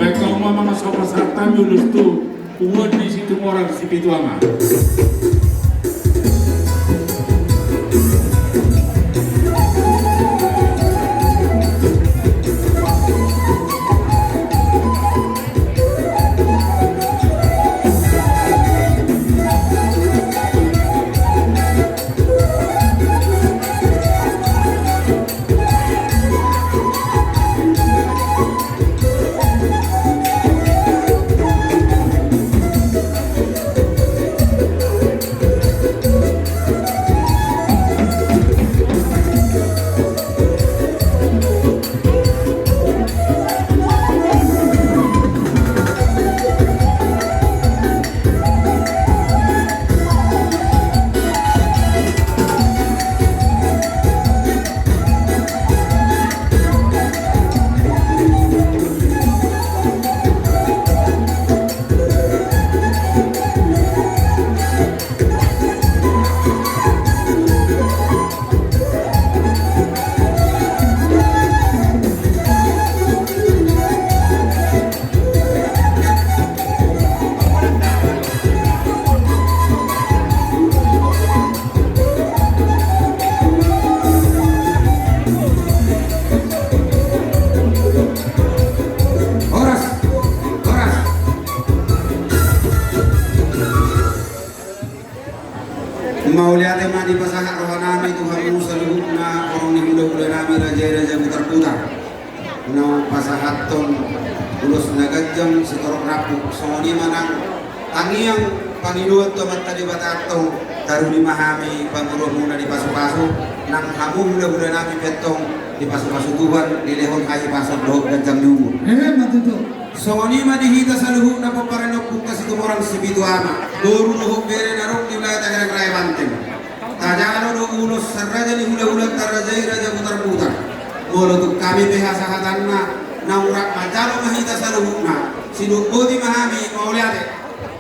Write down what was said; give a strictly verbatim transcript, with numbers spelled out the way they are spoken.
Baen hamu ma amang, asa pasahat hami ulos tu uon ni Situmorang Sipitu Ama. Horas, horas. Mauliate ma dipasahat rohanami tu hamu saluhutna, horong ni hulahulanami raja i Raja Butarbutar. Naung pasahathon ulos na ganjang sitorop rampuk, songon i ma nang tangiang pangidoan tu Amanta Debata, antong taruli ma hami panguruanmuna di pasupasu, nang hamu hulahulanami pe antong dipasupasu Tuhan, dilehon hahipason dohot ganjang ni umur. Ehe, ma tutu. Songon i ma di hita saluhutna pomparan ni Ompunta Situmorang Sipitu Ama, boru dohot bere na adong di wilayah Tangerang Raya Banten. Tajalo do ulos sian raja ni hulahulanta raja i Raja Butarbutar. Molo tung hami pe hasahatanna, naung rap manjalo ma hita saluhutna. Sidok boti ma hami, mauliate.